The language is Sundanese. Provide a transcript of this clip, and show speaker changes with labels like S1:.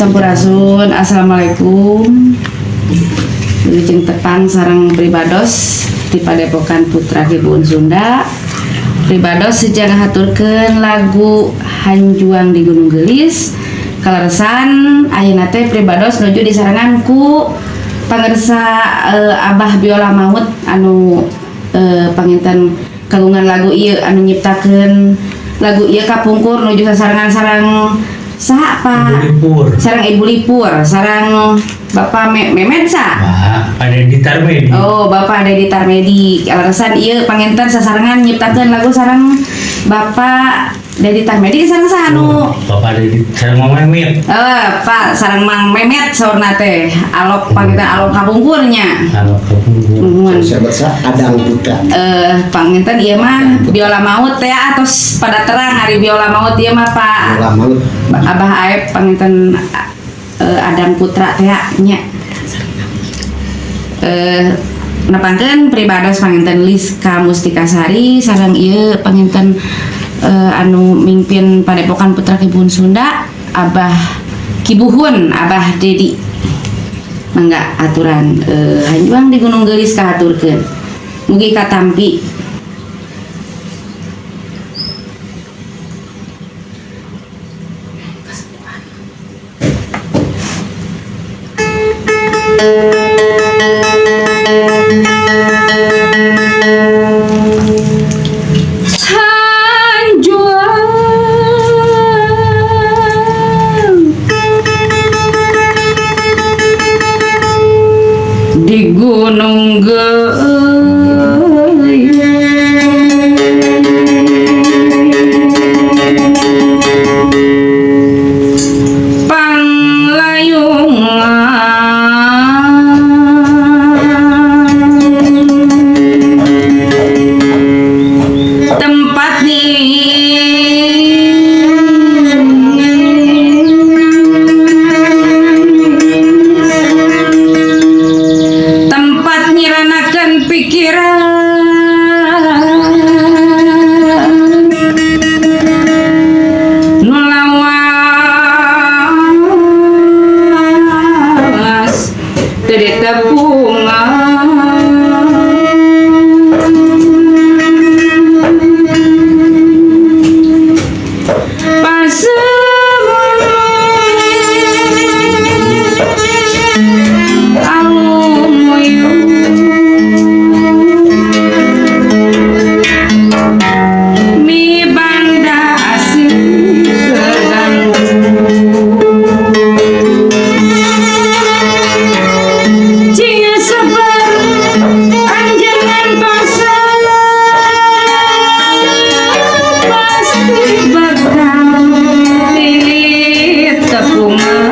S1: Sampurasun, assalamualaikum. Wilujeng tepang sareng pribados di Padepokan Putra Ki Buun Sunda. Pribados sejak ngahaturkeun lagu Hanjuang di Gunung Geulis. Kaleresan ayeuna teh pribados nuju disarengan ku pangersa Abah Biola Maut anu panginten kagungan lagu ieu anu nyiptakeun lagu ieu kapungkur nuju sasarengan sareng saha, Pak?
S2: Ibu Lipur.
S1: Sareng Ibu Lipur, sareng Bapak Memet sa?
S2: Pak Dedi Tarmedi.
S1: Oh, Bapak Dedi Tarmedi. Alasan ieu panginten sasarengan nyiptakeun lagu sareng Bapak Dedi Tarmedi sareng saha anu?
S2: Oh, Bapak Dedi sareng Mang Memet.
S1: Eh, Pak sareng Mang Memet saurna teh. Alok panginten alok kapungkurnya.
S2: Alok kapungkur.
S1: Nuhun.
S3: Sahabat saya Adang Putra.
S1: Eh, panginten ieu mah Biola Maut teh atos pada terang ari Biola Maut ieu mah Pak.
S3: Biola Maut.
S1: Abah Aep panginten Adam Putra teh nya. Eh, nepangkeun pribados panginten Liska Mustikasari sareng ieu panginten anu mimpin Padepokan Putra Ki Buun Sunda Abah Kibuhun Abah Dedi. Mangga aturan Hanjuang di Gunung Geulis kahaturkeun. Mugi katampi. Hanjuang di Gunung Geulis panglayungan tempat tempat nyiranakan pikiran nu lawas teu ditepungan. Pasti bakal tepungan.